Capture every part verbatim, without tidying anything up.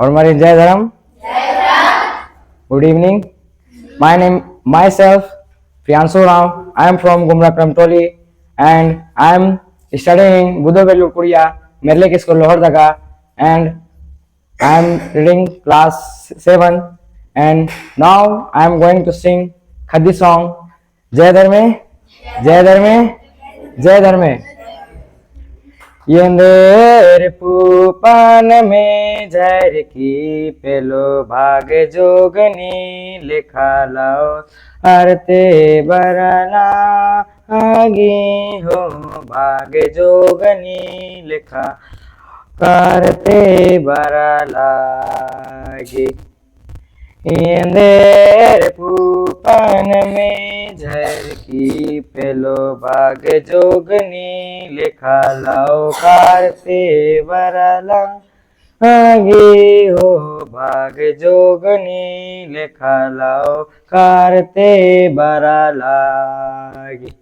होरमारिन जय धरम। Good evening. My name, myself, Priyanshu Rao. I am from Gumla Kramtoli and I am studying in Budo Belur Kuria, Merlek School, Lohardaga, and I am reading class seven, and now I am going to sing Khadi song. जय धर्मे, जय धर्मे, जय धर्मे। एन्देर पूपन में झरकी पेलो भाग जोगनी लेखा लव करते बरला आगी हो भाग जोगनी लेखा करते बरला आगी। एन्देर पूपन में झरकी पेलो भाग जोगनी लेखा लव करते बरला आगी हो भाग जोगनी लेखा लव करते बरला आगी।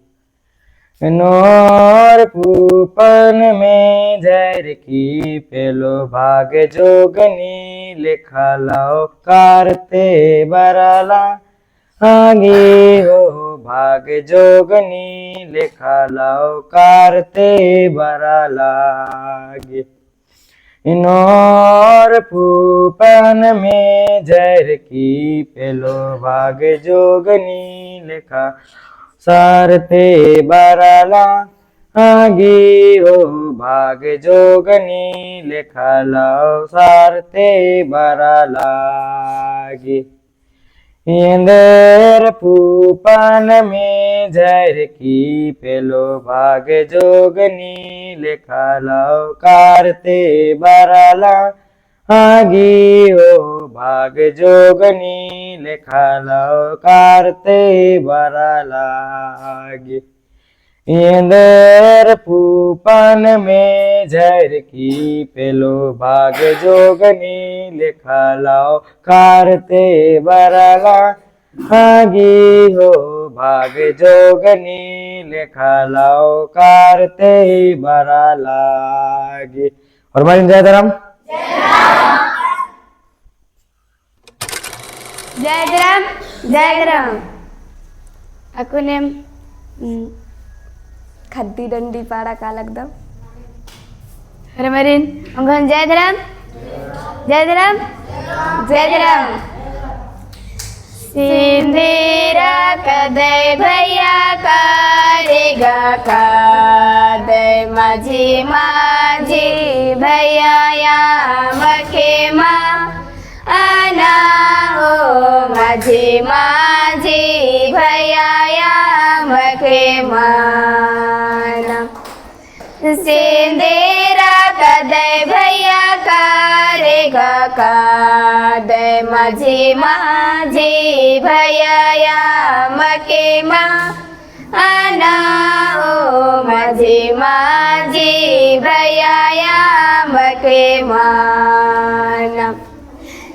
एन्देर पूपन में झरकी पेलो भाग जोगनी लेखा लव करते बरला आगी हो भाग जोगनी लेखा लव करते बरला आगी। एन्देर पूपन में झरकी पेलो भाग जोगनी लेखा करते बरला आगी हो भाग जोगनी लेखा लव करते बरला आगी। एन्देर पूपन में झरकी पेलो भाग जोगनी लेखा लव करते बरला आगी हो भाग जोगनी लेखा लव करते बरला आगी। एन्देर पूपन में झरकी पेलो भाग जोगनी लेखा लव करते बरला आगी हो भाग जोगनी लेखा लव करते बरला आगी। होरमारिन जय धरम। जय धरम, जय धरम। अक्कुन एम, उम, खद्दी डंडी पाड़ा का लगदम। होरमारिन, ओंगन जय धरम, जय धरम, जय धरम। सिंदिरा कदय भैया कारेगा कादय माझी माझी भैया याम खेमा। आना हो माझी माझी भैया याम खेमा ना। सिंदिरा कदय भैया कारेगा कादय माझी माझी भैया याम खेमा। आना हो माझी माझी भैया याम खेमा ना।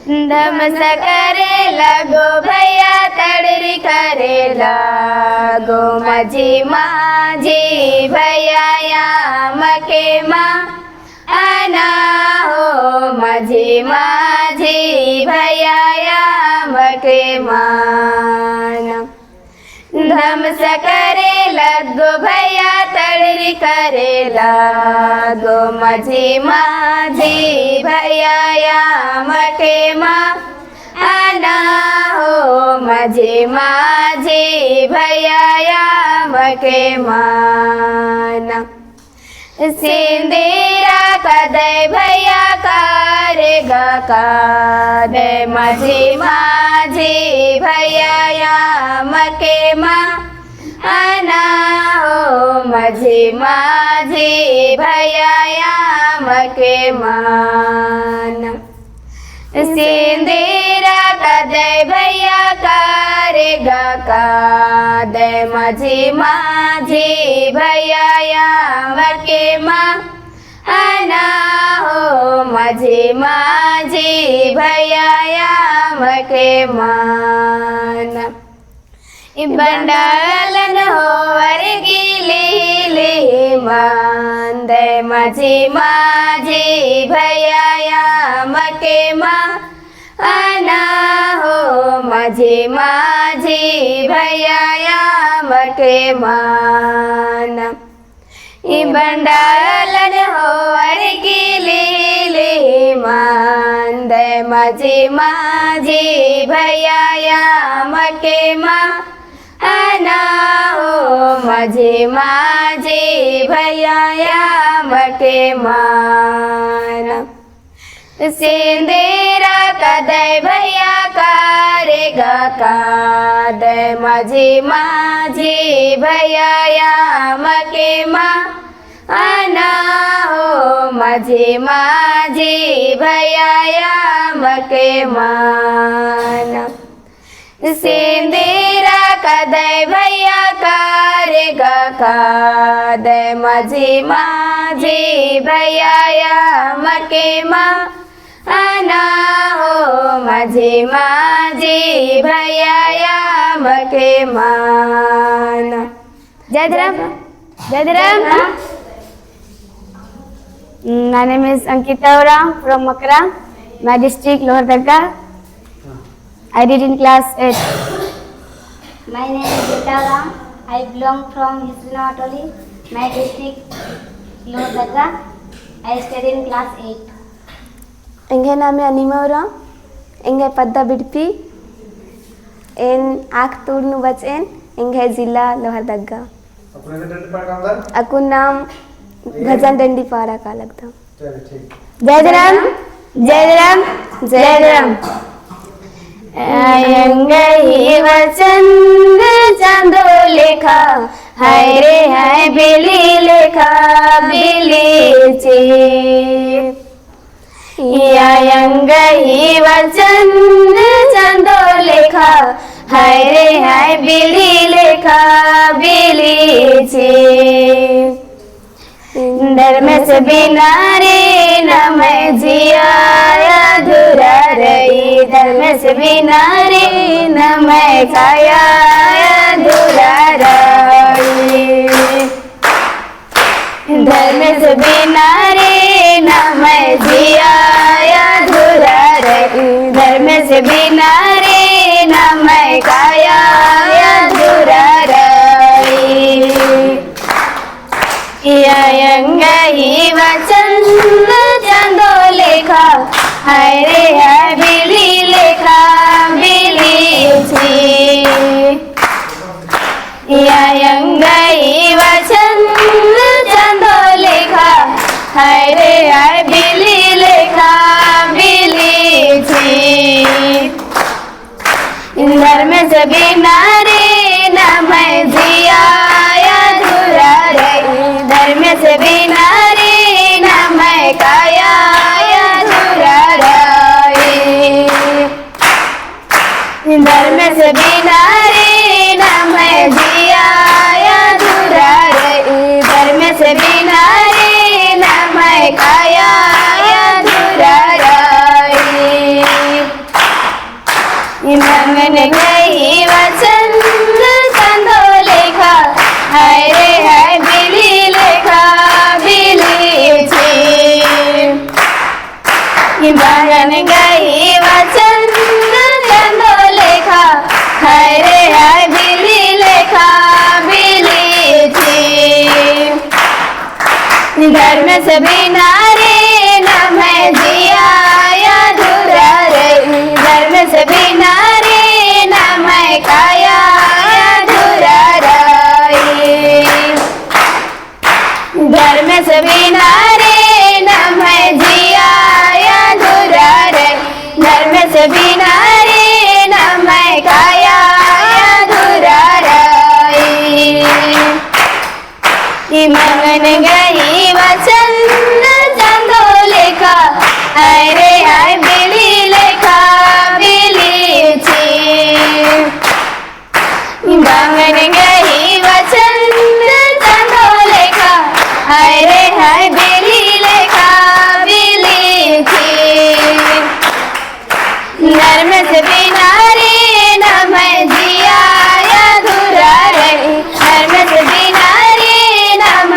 धमसा करे लगो भैया तड़री करे लगो माझी माझी भैया याम खेमा। आना हो माझी माझी भैया याम खेमा ना। धमसा करे लगो भैया तड़री करे लगो माझी माझी भैया याम खेमा। आना हो माझी माझी भैया याम खेमा ना। सिंदिरा कदय भैया कारेगा कादय माझी माझी भैया याम खेमा। आना हो माझी माझी भैया याम खेमा ना। सिंदिरा कदय भैया कारेगा कादय माझी माझी भैया याम खेमा। आना हो माझी माझी भैया याम खेमा ना। ई बंडालन होअर की लील मन्दय मझी मझी भैया अम्म के मना हो, मझी मझी भैया अम्म के मना। ई भंडालन होअर की लिली मन्दय मझी मझी भैया अम्म के मना हो, मझी मझी भैया अम्म के मना। सिंदूर कदय भैया कारेगा कादय मझी मझी भैया अम्म के मना हो, मझी मझी भैया अम्म के मना। सिंदूर कदय भैया कारेगा कादय मझी मझी भैया अम्म के मना हो, मझी मझी भैया अम्म के मना। जय धरम। जय धरम। My name is Ankita Uram from Makra. My district Lohardaga. I read in class eight. My name is Rita Uram. I belong from Hisri Nawatoli. My district Lohardaga. I study in class eight. एंग्है नामे अनिमा उराँव, एंग्है पद्दा बिड़पी, एन आख तूड़ नू बचेन, एंग्है जिला लोहरदगा। अक्कुन नाम भजन डंडी पाड़ा का लगदम। जय धरम, जय धरम, जय धरम। अयंग ही वचन चाँदो लेखा, हाय रे हाय बिली लेखा बिली ची। अयंग ही वचन चाँदो लेखा, हाय रे हाय बिली लेखा बिली ची। धर्मेस बिना रे नम्है जिया अधूरा रई, धर्मेस बिना रे नम्है काया अधूरा रई। धर्मेस बिना रे नम्है जिया अधूरा रई, धर्मेस बिना रे नम्है काया अधूरा रई। अयंग ही वचन चाँदो लेखा, हाय रे हाय बिली लेखा बिली ची। अयंग ही वचन चाँदो लेखा, हाय रे हाय बिली लेखा बिली ची। धर्मेस बिना रे नम्है जिया अधूरा रई, धर्मेस बिना रे नम्है काया अधूरा रई। धर्मेस बिना रे नम्है जिया अधूरा रई, धर्मेस बिना रे नम्है काया अधूरा रई। अयंग ही वचन चाँदो लेखा, हाय रे हाय बिली लेखा बिली ची। अयंग ही वचन चाँदो लेखा, हाय रे हाय बिली लेखा बिली ची। धर्मेस बिना रे नम्है जिया अधूरा रई, धर्मेस बिना रे नम्है काया अधूरा रई। धर्मेस बिना रे नम्है जिया अधूरा रई, धर्मेस बिना रे नम्है काया अधूरा रई। अयंग ही वचन चाँदो लेखा, हाय रे हाय बिली लेखा बिली ची। अयंग ही वचन चाँदो लेखा, हाय रे हाय बिली लेखा बिली ची। धर्मेस बिना रे नम्है जिया अधूरा रई, धर्मेस बिना रे नम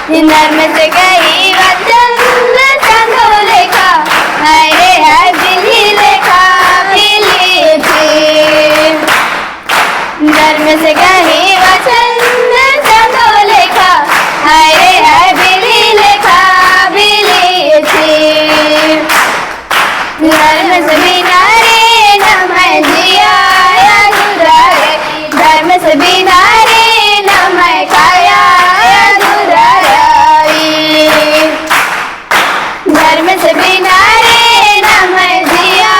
धर्मेस गही वचन चाँदो लेखा, हाय रे हाय बिल्ली लेखा बिलिथी। धर्मेस गही वचन चाँदो लेखा, हाय रे हाय बिल्ली लेखा बिलिथी। धर्मेस बिना रे नम्है जिया अधूरा रई, धर्मेस बिना रे नम्है काया अधूरा रई। धर्मेस बिना रे नम्है जिया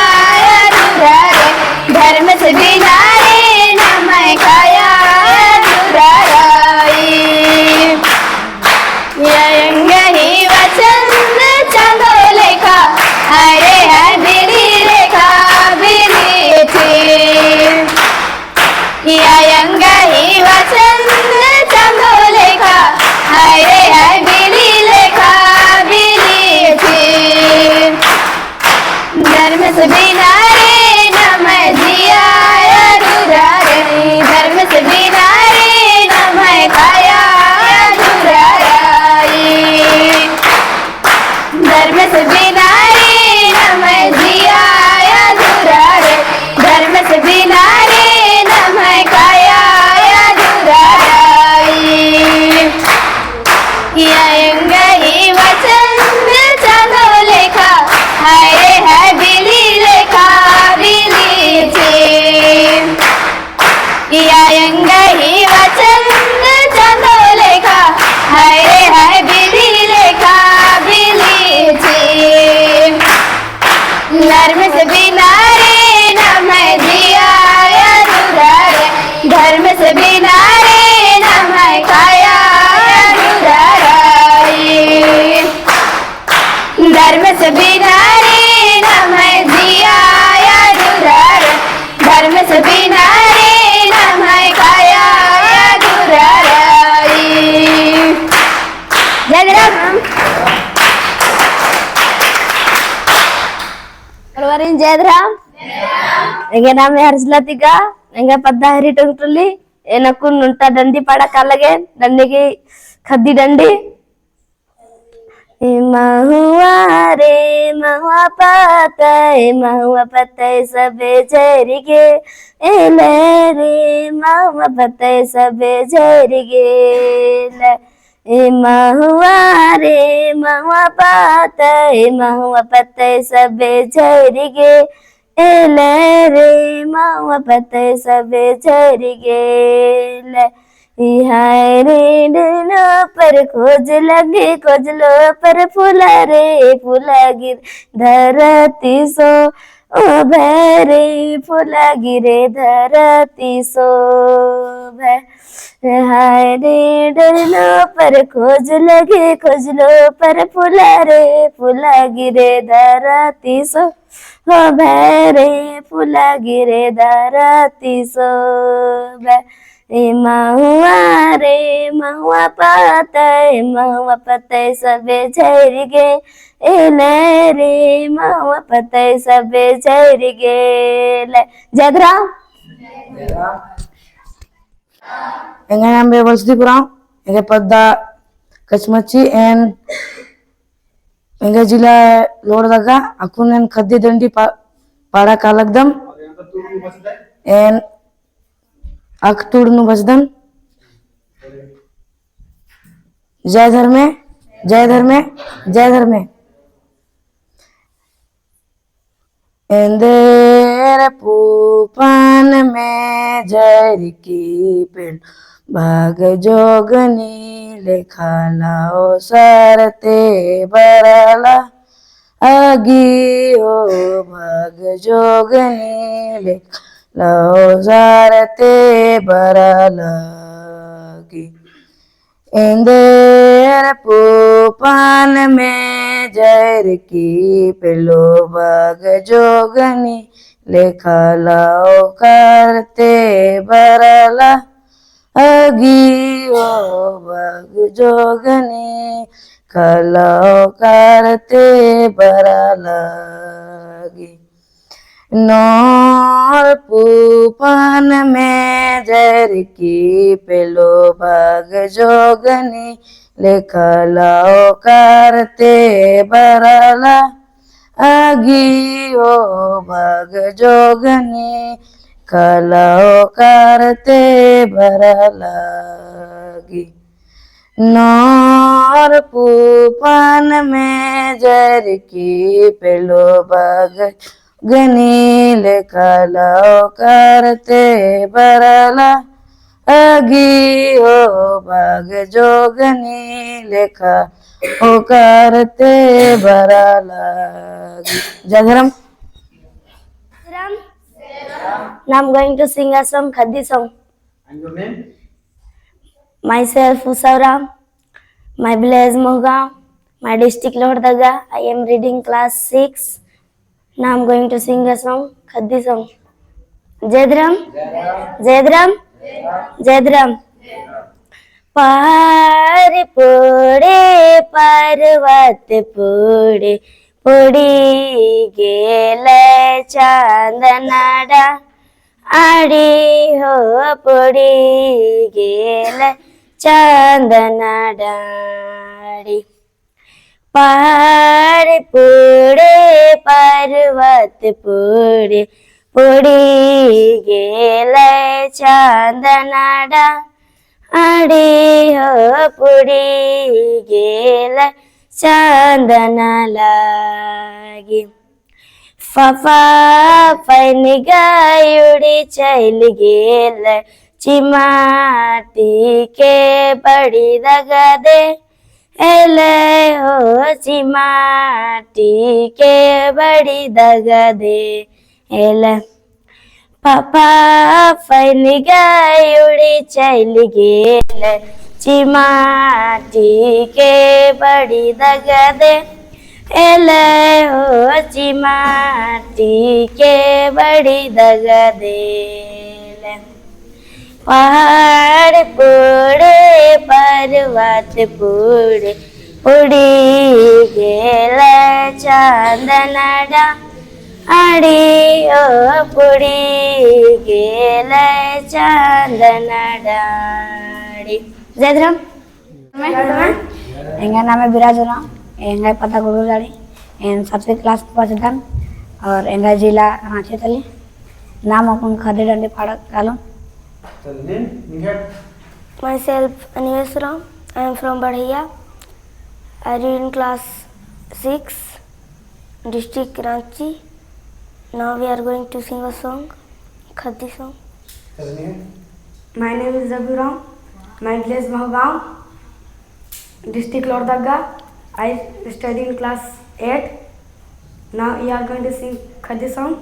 अधूरा रई, धर्मेस बिना रे नम्है काया अधूरा रई। या एंग्है वचन चाँदो लेखा, हाय रे हाय बिल्ली लेखा बिलिथी। या एंग्है वचन चाँदो लेखा, हाय रे हाय बिल्ली लेखा बिलिथी। धर्मेस बिना रे नम्है जिया अधूरा रई, धर्मेस बिना रे नम्है काया अधूरा रई। धर्मेस बिना रे नम्है जिया अधूरा रई, धर्मेस बिना रे नम्है काया अधूरा रई। या एंग्है वचन चाँदो लेखा, हाय रे हाय बिल्ली लेखा बिलिथी। या एंग्है वचन चाँदो लेखा, हाय रे हाय बिल्ली लेखा बिलिथी। धर्मेस बिना रे नम्है जिया अधूरा रई, धर्मेस बिना रे नम्है काया अधूरा रई। धर्मेस बिना रे नम्है जिया अधूरा रई, धर्मेस बिना रे नम्है काया अधूरा रई। जय धरम। जय धरम। एंग्है नामे हर्षला तिग्गा, एंग्है पद्दा हरी टोंगटोली, एन अक्कुन ओन्टा डंडी पाड़ा कालगेन, डंडी गही ख़द्दी डंडी। ए महुआ रे महुआ पतई, ए महुआ पतई सबे झरिगे एले रे, महुआ पतई सबे झरिगे एले। ए महुआ रे महुआ पतई, ए महुआ पतई सबे झरिगे एले रे, महुआ पतई सबे झरिगे एले। ई हाय रे डहनो पर खोज लगी, खोजलो पर फुला रे फुला गिरे धरती सो, ओ भैरे फुला गिरे धरती सो भै। हाय रे डहनो पर खोज लगी, खोजलो पर फुला रे फुला गिरे धरती सो। हो भैरे फुला गिरे धरती सो भै। ए महुआ रे महुआ पतई, महुआ पतई सबे झरिगे एले रे, महुआ पतई सबे झरिगे एले। जय धरम। एंग्है नामे बसंती उराँव, एंग्है पद्दा कछमची, एन एंग्है जिला लोहरदगा। अक्कुन एन ख़द्दी डंडी पा-, पाड़ा कालगदम। एन अख़तुड़ नू बचदन। जय धर्मे, जय धर्मे, जय धर्मे। एन्देर पूपन में झरकी पेल भाग जोगनी लेखा लाओ सरते बरला अगी हो भाग जोगनी लेखा लाओ सरते बरला अगी। एन्देर पूपन में झरकी पेलो भाग जोगनी लेखा लाओ करते बरला अगी हो भाग जोगनी लेखा लाओ करते बरला अगी। नोर पुपन मेजर की पेलो बग जोगनी लेखा लौकर ते बरला अगी हो बग जोगनी कलौकर ते बरला अगी। नोर पुपन मेजर की पेलो बग जोगनी लेखा लौकर ते बरला अगी हो बग जोगनी लेखा लौकर ते बरला अगी। जय धर्म। Now I'm going to sing a song, Khadi song. And your name? Myself, Usha Uram. My village, Mohgaon. My district, Lohardaga. I am reading class six. Now I'm going to sing a song, Khadi song. जय धर्म, जय धर्म, जय धर्म। पहाड़ पोड़े पर्वत पोड़े, पोड़ी गेल चांदना डा आड़ी हो, पोड़ी गेल चांदना डाड़ी। पहाड़ पोड़े पर्वत पोड़े, पोड़ी गेल चांदना डा आड़ी हो, पोड़ी गेल चांदना लागी। फफा फैन गायुड़ी चल गेल चिमाटी के बड़ी दगा दे एले हो, चिमाटी के बड़ी दगा दे एले। फफा फैन गायुड़ी चल गेल चिमाटी के बड़ी दगा दे एले हो, चिमाटी के बड़ी दगा दे एले। पहाड़ पोड़े पर्वत पोड़े, पोड़ी गेल चांदना डा आड़ी हो, पोड़ी गेल चांदना डाड़ी। जय धर्म। एंग्है नामे बिराज उराँव, एंग्है पता गुड़ुर डाड़ी, एन सातवीं class पढ़दन और एंग्है जिला राँची तली। नाम अक्कुन खद्दी डंडी पाड़ा Kahlon. Myself Anivesh Uram, I am from Badhaiya. I read in class six, district Ranchi. Now we are going to sing a song, Khaddi song. My name is Rabi Uram. My village Mahgaon, district Lohardaga. I study in class eight. Now we are going to sing Khaddi song.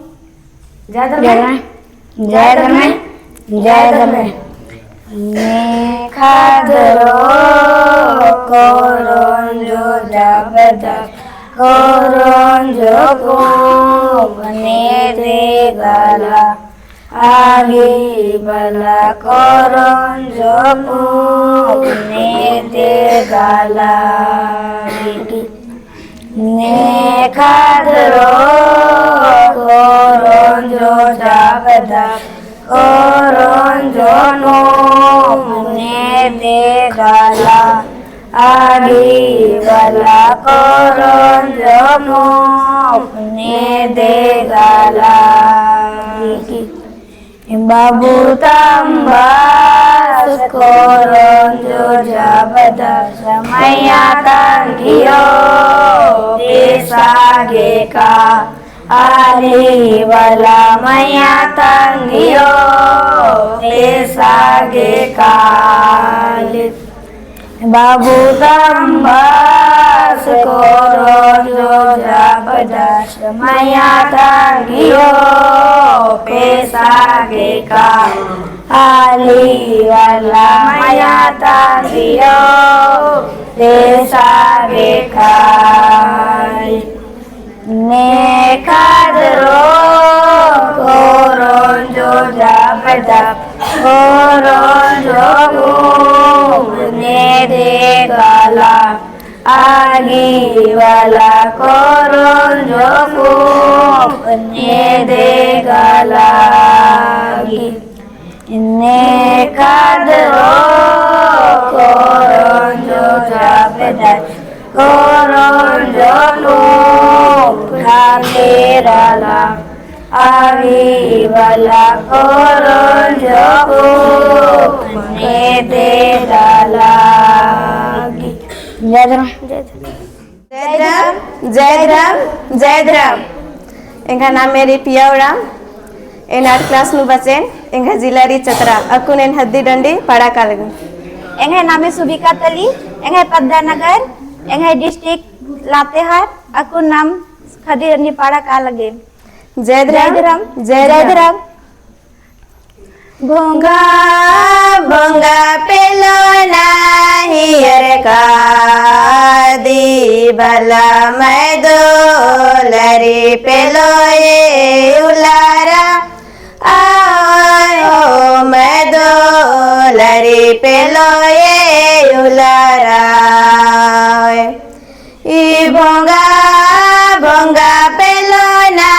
जय धर्मे। जय धर्मे। जय धर्मे। ने खादरो कोरोंजो जबदस कोरोंजो को ने दे गला आगी बला कोरोंजो को ने दे गला। ने खादरो कोरोंजो जबदस कोरोंजो नोम ने दे गला आगी बला कोरोंजो नोम ने दे गला। बाबू तम्बास कोरोंजो जबदस मया तंगियो पेसा गे का आली बला मया तंगियो पेसा गे का आली। बाबू तम्बास कोरोंजो जबदस मया तंगियो पेसा गे का आली बला मया तंगियो पेसा गे का आली। ने खादरो कोरोंजो जबदस कोरोंजो को ने दे गला आगी वाला कोरोंजो खूब ने देगा लागी। ने कादरो कोरोंजो चापेदार, कोरोंजो खूब ढाकेरा ला। आगी वाला कोरोंजो खूब ने देगा लागी। जय धर्म। जय धर्म। जय धर्म, जय धर्म, जय धर्म। एंग्है नामे रई पिया उराँव, एन आठ class नू बचेन, एंग्है जिला रई चतरा, अक्कुन एन ख़द्दी डंडी पाड़ा का लगेन। एंग्है नामे सुबिका तली, एंग्है पद्दा नगर, एंग्है district लातेहार, अक्कुन नाम ख़द्दी डंडी पाड़ा का लगेन। जय धर्म, जय धर्म, जय धर्म। भोंगा भोंगा पेलो ना हियर कादी भला मै दो लरी पेलो ए उलारा। आय हो मै दो लरी पेलो ए उलारा। ई भोंगा भोंगा पेलो ना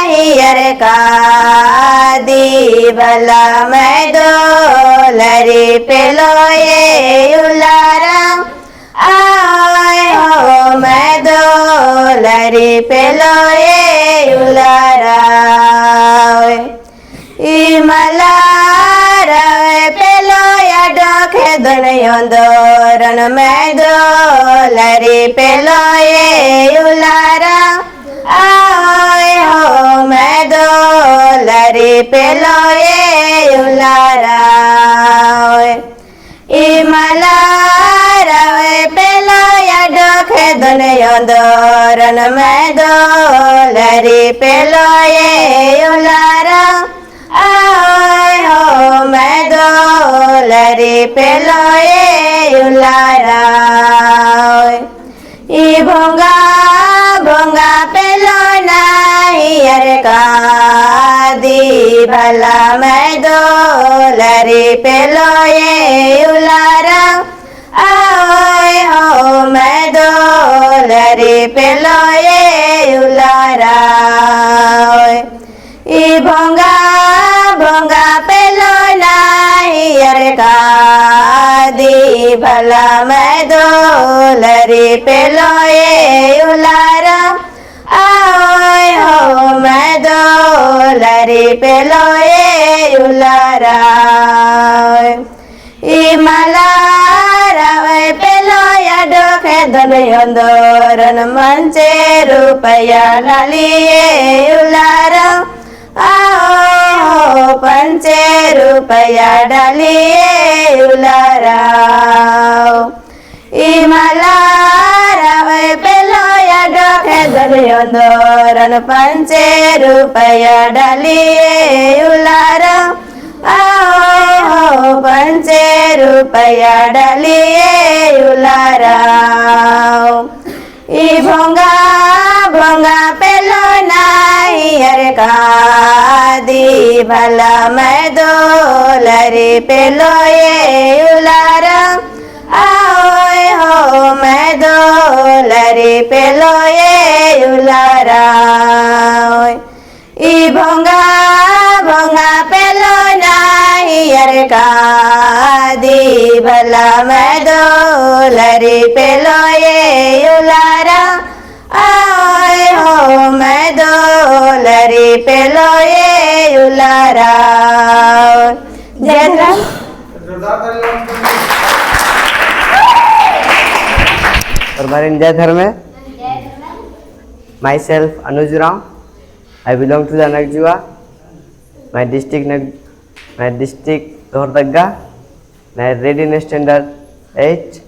हियर कादी भला मै दो लरी पेलो ए उलारा। आय हो मै दो लरी पेलो ए उलारा। ई मला रवे पेलो या डोखे दुनियों दोरन मै दो लरी पेलो ए उलारा। आय हो मै दो लरी पेलो ए उलारा। ई मला रवे पेलो या डोखे दुनियों दोरन मै दो लरी पेलो ए उलारा। आय हो मै दो लरी पेलो ए उलारा। ई भोंगा भोंगा पेलो ना हियर कादी भला मै दो लरी पेलो ए उलारा। आय हो मै दो लरी पेलो ए उलारा। ई भोंगा भोंगा पेलो ना हियर कादी भला मै दो लरी पेलो ए उलारा। आय हो मै दो लरी पेलो ए उलारा। ई मला रवे पेलो या डोखे दुनियों दोरन पंचे रुपया डाली ए उलारा। आय हो पंचे रुपया डाली ए उलारा। ई मला रवे पेलो या डोखे दुनियों दोरन पंचे रुपया डाली ए उलारा। आय हो पंचे रुपया डाली ए उलारा। ई भोंगा भोंगा पेलो ना हियर कादी भला मै दो लरी पेलो ए उलारा। आय हो मै दो लरी पेलो ए उलारा। ई भोंगा भोंगा पेलो ना हियर कादी भला मै दो लरी पेलो ए उलारा। आय हो मै दो लरी पेलो ए उलारा। जय धर्म। होरमारिन जय धर्मे। Myself अनुज Oraon. I belong to the Nagjuwa. My district Nag-, my district Lohardaga. I read in standard eight.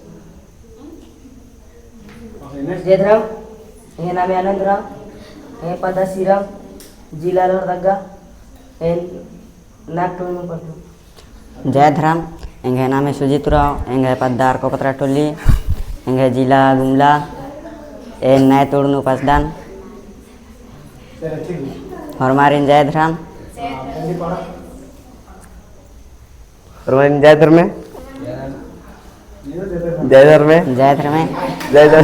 जय धर्म, एंग्है नामे आनंद उराँव, एंग्है पद्दा सिरम, जिला लोहरदगा, एन नागटोल नू पढ़दन। जय धर्म, एंग्है नामे सुजीत उराँव, एंग्है पद्दा अरको पतरा टोली, एंग्है जिला गुमला, एन नैतोड़ नू पढ़दन। होरमारिन जय धर्म। होरमारिन जय धर्मे। जय धर्मे। जय धर्मे। जय जय।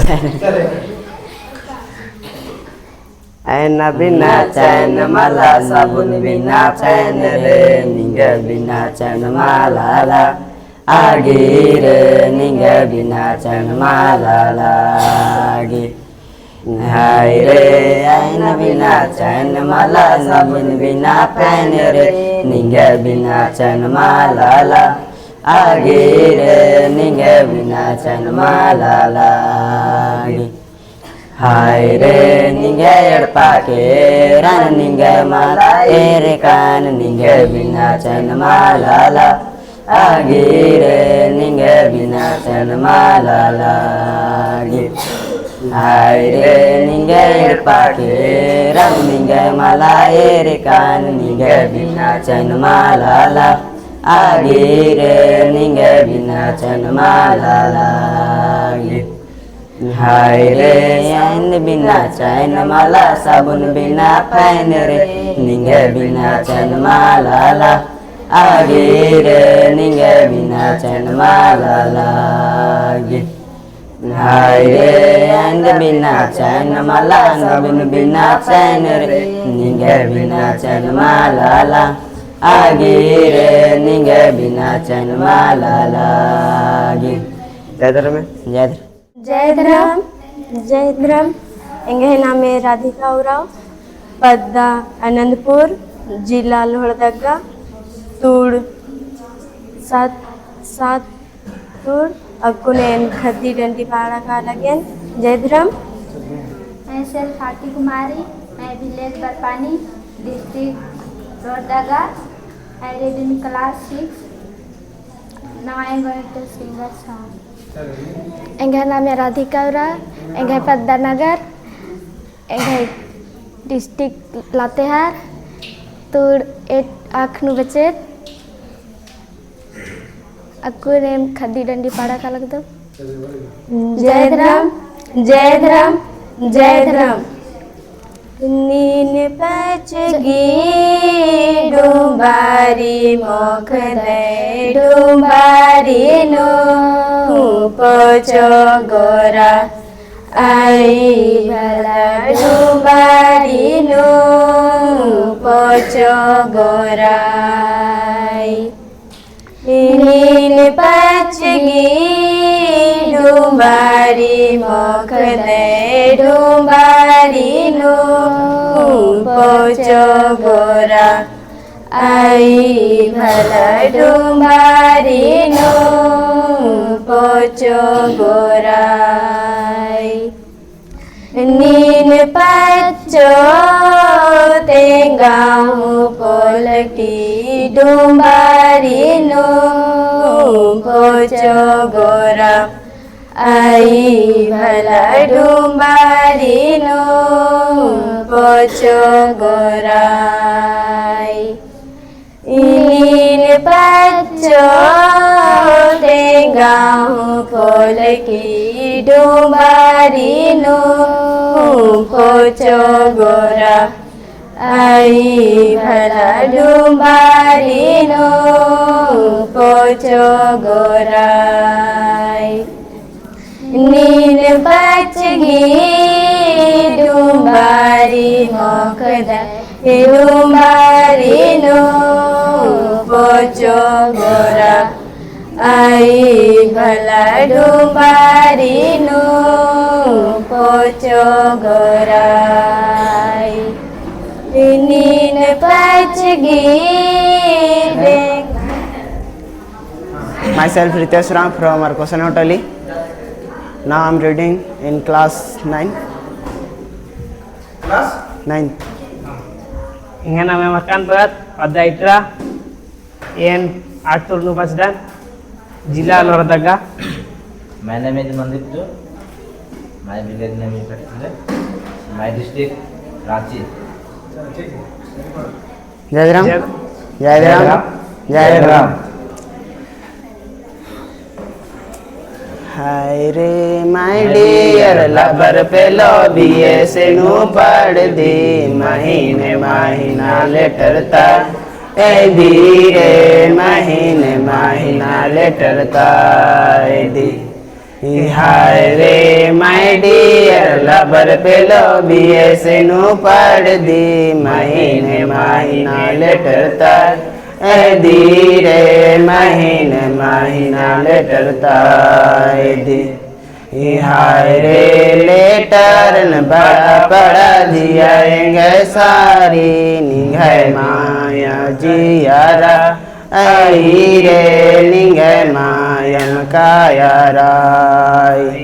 आयना बिना चैन मला, साबुन बिना चैन रे, निंग्है बिना चैन मला ला आगी रे, निंग्है बिना चैन मला लागी। हाय रे, आयना बिना चैन मला, साबुन बिना चैन रे, निंग्है बिना चैन मला ला आगी रे, निंग्है बिना चैन मला लागी। हाय रे, निंग्है एड़पा केरन, निंग्है मला एरकन, निंग्है बिना चैन मला ला आगी रे, निंग्है बिना चैन मला लागी। हाय रे, निंग्है एड़पा केरन, निंग्है मला एरकन, निंग्है बिना चैन मला ला आगी रे, निंग्है बिना चैन मला लागी। हाय रे, आयना बिना चैन मला, साबुन बिना चैन रे, निंग्है बिना चैन मला ला आगी रे, निंग्है बिना चैन मला लागी। हाय रे, आयना बिना चैन मला, साबुन बिना चैन रे, निंग्है बिना चैन मला ला आगी रे, निंग्है बिना चैन मला लागी। जय धर्म। जय धर्म। जय धर्म। जय धर्म। एंग्है नामे राधिका उराँव, पद्दा आनंदपुर, जिला लोहरदगा, तुड़ सात, सात तुड़, अक्कुन एन खद्दी डंडी पाड़ा काला लगेन। जय धर्म। मैं सेल फाती कुमारी, मैं village बरपानी, district Lohardaga, I read in class six. Now I am going to sing a song. एंग्है नामे राधिका उराँव, एंग्है पद्दा नगर, एंग्है district लातेहार, तुड़ eight आखनू बचेत। अक्कुन एम खद्दी डंडी पाड़ा काला लगदम। जय धर्म, जय धर्म, जय धर्म। नीन पचगी डुम्बारी मोख़दय डुम्बारी नू पोचो गोरा। आई भला डुम्बारी नू पोचो गोरा। नीन पचगी डुम्बारी मोख़दय डुम्बारी नू पोचो गोरा। आई भला डुम्बारी नू पोचो गोरा। नीन पच्चो तेंगा हूँ पोलकी डुम्बारी नू पोचो गोरा। आई भला डुम्बारी नू पोचो गोरा। नीन पच्चो तेंगा हूँ पोलकी डुम्बारी नू पोचो गोरा। आई भला डुम्बारी नू पोचो गोरा। नीन पचगी डुम्बारी मोख़दय डुम्बारी नू पोचो गोरा। आई भला डुम्बारी नू पोचो गोरा। नीन पचगी day- Myself Ritesh Ram from Arkosan Hotali. Now I'm reading in class nine. Class? Nine. एंग्है नामे मकान बगत, पद्दा इटरा, एन आठ तुड़ नू पचदन, जिला Lohardaga. My name is Mandeep Joy. My village name is Petkhale. My district Ranchi. जय राम। जय जय राम। राम। जय जय राम। राम। हाय रे my dear lover पेलो बीएसए नू पढ़दी, महीने महीना letter ता एदी रे, महीने महीना letter ता एदी। हाय रे my dear lover, पेलो बीएस नू पढ़दी, महीने महीना letter ता एदी रे, महीने महीना letter ता एदी। हाय रे letterन पढ़ा पढ़ा जिया एंग्है सारी, निंग्है माया जियारा आई रे, निंग्है मायम कायारा आई।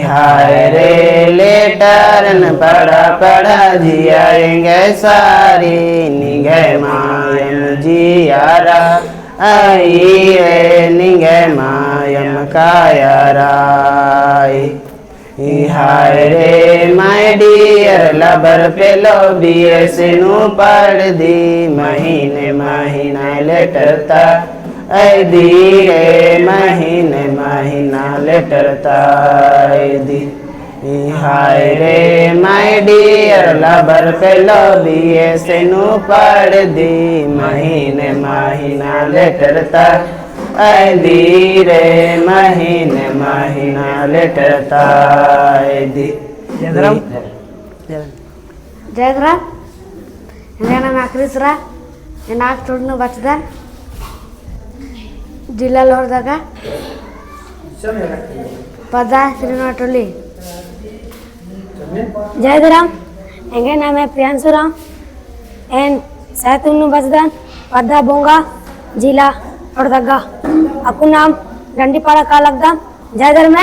हाय रे letterन पढ़ा पढ़ा जिया एंग्है सारी, निंग्है मायम जियारा आई रे, निंग्है मायम कायारा आई। हाय रे my dear lover, पेलो बीएस नू पढ़दी, महीने महीना letter ता एदी रे, महीने महीना letter ता एदी। हाय रे my dear lover, पेलो बीएस नू पढ़दी, महीने महीना letter ता एदी रे, महीने महीना letter ता एदी। जय धर्म। जय धर्म। एंग्है नामे आखरी उसरा, एन आक टोली नू बचदन, जिला लोहरदगा, पद्दा श्रीनवा टोली। जय धर्म, एंग्है नामे प्रियांशु राम, एन सैतुम नू बचदन, पद्दा बोंगा, जिला लोहरदगा। अक्कु नाम डंडीपाड़ा का लगदम। जय धर्मे,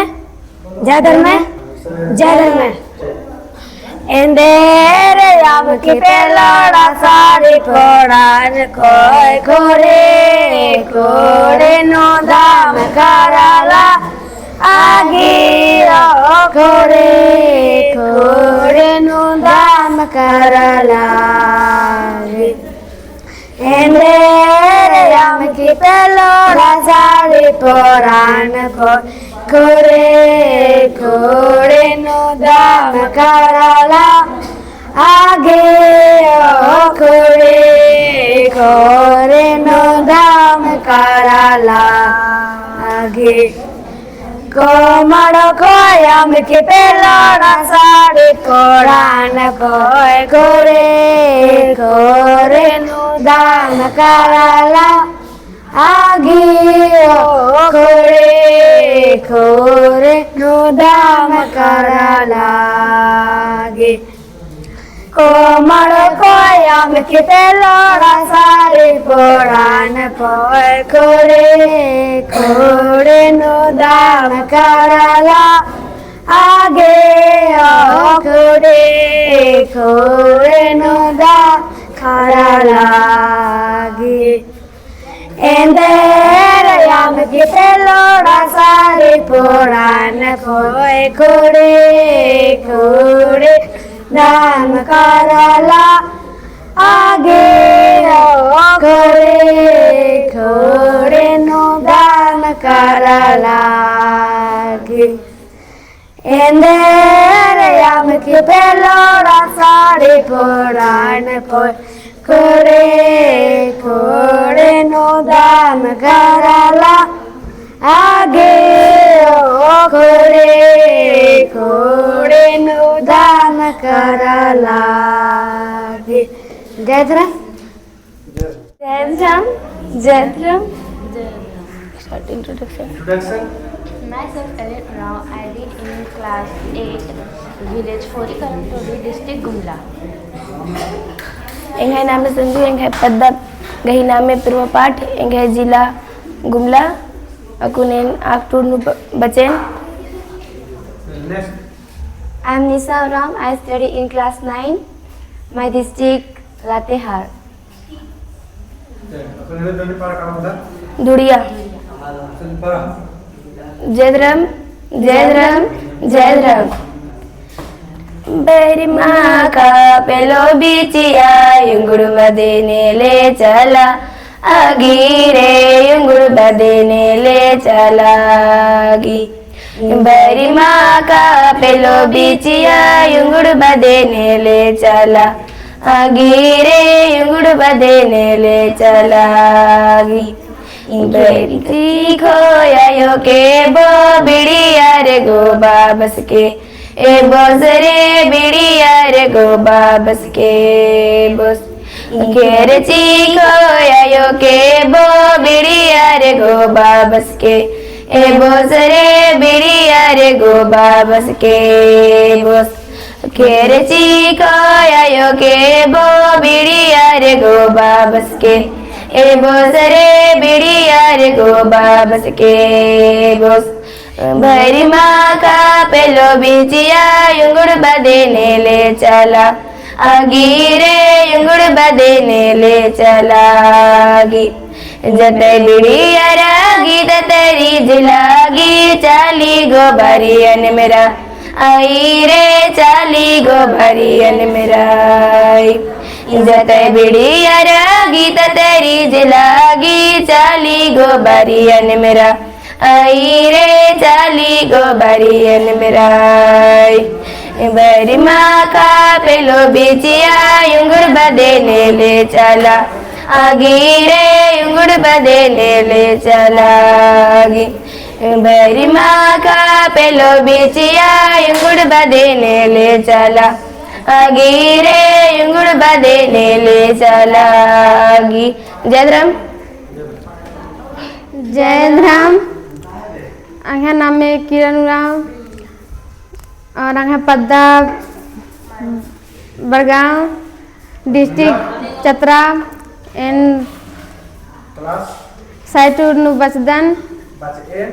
जय धर्मे, जय धर्मे। एन्देर याम की पेलोड़ा साड़ी पोड़ान कोय खोरे, खोरे नू दाम कराला। आगे ओ खोरे, खोरे नू दाम कराला। एन्देर याम की पेलोड़ा साड़ी पोड़ान कोय खोरे, खोरे नू दाम कराला। आगे ओ खोरे, खोरे नू दाम कराला। आगे कोमड़ो कोयम की पेलोड़ा साड़ी पोड़ान कोय खोरे, खोरे नू दाम कराला। आगे ओ खोरे, खोरे नू दाम कराला। आगे कोमड़ो कोयम की पेलोड़ा साड़ी पोड़ान कोय खोरे, खोरे नू दाम कराला। आगे ओ खोरे, खोरे नू दाम कराला। आगे एन्देर याम की पेलोड़ा साड़ी पोड़ान कोय खोरे, खोरे दाम कराला। आगे ओ खोरे, खोरे नू दाम कराला। आगे एन्देर याम की पेलोड़ा साड़ी पोड़ान कोय खोरे, खोरे नू दाम कराला। आगे ओ खोरे, खोरे नू दाम कराला। आगे जय धर्म। जय धर्म। जय धर्म। Start introduction. Introduction. Myself Ellen Rao. I read in class eight, village Forikaram Todi, district Gumla. एंग्है नामे संजू, एंग्है पद्दा गही नामे पूर्वा पाठ, एंग्है जिला गुमला, अक्कुन एन आक टोली नू ब-, बचेन। Next. I am Nisha Uram. I study in class nine. My district Latehar. Dhuria. जय धर्म, जय धर्म, जय धर्म। बहरी माँ का पेलो बिचिया, युंगुड़ बदे नेले चला, आगी रे युंगुड़ बदे नेले चला आगी। बहरी माँ का पेलो बिचिया, युंगुड़ बदे नेले चला आगी रे, युंगुड़ बदे नेले चला आगी। बरची खोयायो के बो बिड़िया रे गो बाबस के, ए बोस रे बिड़िया रे गो बाबस के बोस। खेरची खोयायो के बो बिड़िया रे गो बाबस के, ए बोस रे बिड़िया रे गो बाबस के बोस। खेरची खोयायो के बो बिड़िया रे गो बाबस के, ए बोस रे बिड़िया रे गो बाबस के बोस। भरी माखा पेलो बिचिया युंगुड़ बदे नेले चला, आगी रे युंगुड़ बदे नेले चला आगी। जतई बिड़िया रागी ततई रीझ लागी, चाली गो बरियन मेरा आई रे, चाली गो बरियन मेरा आई। जतई बिड़िया रागी ततई रीझ लागी, चाली गो बरियन मेरा आई रे, चाली गो बरियन मेरा आई। बरी माखा पेलो बिचिया युंगुड़ बदे नेले चला, आगी रे युंगुड़ बदे नेले चला आगी। बरी माखा पेलो बिचिया युंगुड़ बदे नेले चला, आगी रे युंगुड़ बदे नेले चला आगी। जय धर्म। जय धर्म। अंग्है नामे किरण उराँव और अंग्है पद्दा बड़गाँव, district चतरा। एन class? साइटूर नू बचदन। बचएन?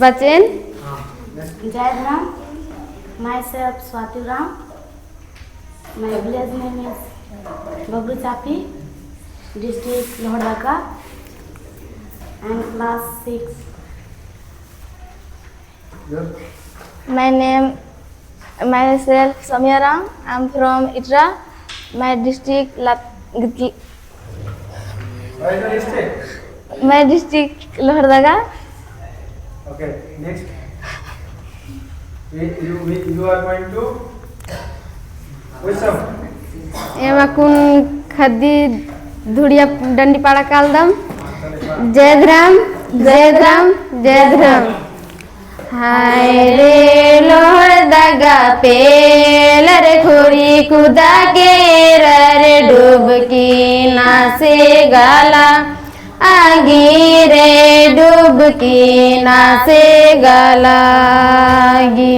बचएन। हाँ, next। जय धर्म। Myself Swati Oraon. My village name is Babru Chapi, district Lohardaga, and class six. My name, myself Samia Ram. I'm from Itra. My district Lat-, Gitl-, Where is your district? My district Lohardaga. Okay, next. We, you, we, you are going to which song? एम अक्कुन ख़द्दी धुड़िया डंडी पाड़ा कालदम। जय धर्म, जय धर्म, जय धर्म। हाय रे लोहरदगा पेलर खुरी कुदा केरर डुबकी नासे गाला। आगी रे डुबकी नासे गाला आगी।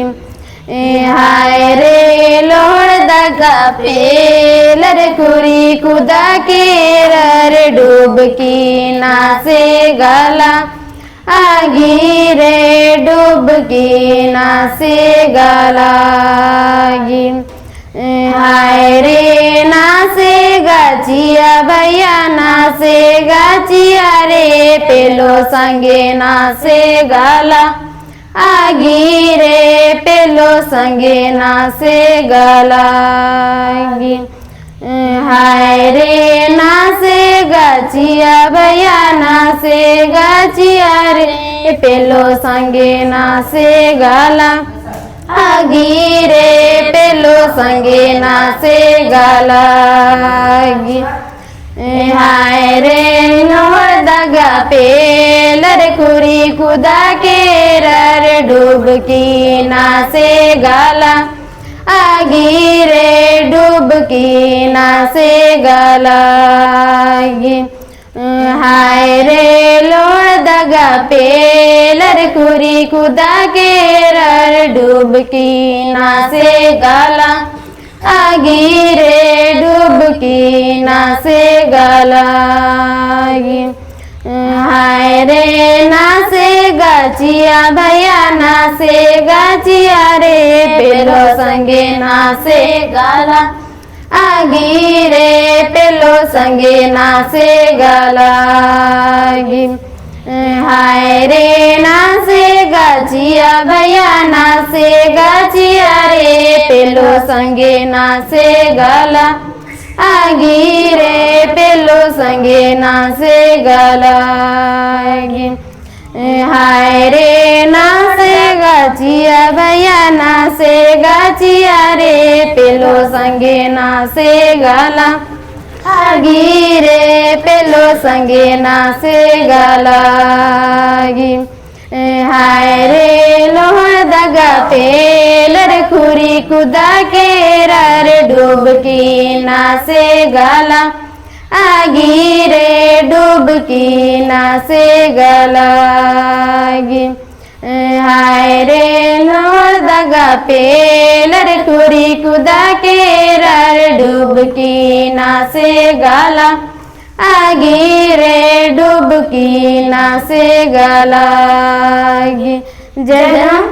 ए हाय रे लोहरदगा पेलर खुरी कुदा केरर डुबकी नासे गाला। आगी रे डुबकी नासे गाला आगी। हाय रे नासे गाचिया भैया नासे गाचिया रे पेलो संगे नासे गाला। आगी रे पेलो संगे नासे गाला आगी। हाय रे नासे गाचिया भैया नासे गाचिया रे पेलो संगे नासे गाला। आगी रे पेलो संगे नासे गाला आगी। हाय रे लोहरदगा पेलर खुरी कुदा केरर डुबकी नासे गाला। आगी रे डुबकी नासे गाला आगी। हाय रे लोहरदगा पेलर खुरी कुदा केरर डुबकी नासे गाला। आगी रे डुबकी नासे गाला आगी। हाय रे नासे गाचिया भैया नासे गाचिया रे पेलो संगे नासे गाला। आगी रे पेलो संगे नासे गाला आगी। हाय रे नासे गाचिया भैया नासे गाचिया रे पेलो संगे नासे गाला। आगी रे पेलो संगे नासे गाला आगी। हाय रे नासे गाचिया भैया नासे गाचिया रे पेलो संगे नासे गाला। आगी रे पेलो संगे नासे गला गी। हाय रे लोहरदगा पेलर खुरी कुदा केरर डुबकी नासे गला। आगी रे डुबकी नासे गला गी। हाय रे लोहरदगा पेलर खुरी कुदा केरर डुबकी नासे गला। आगी रे डुबकी नासे गला गी। जय धर्म,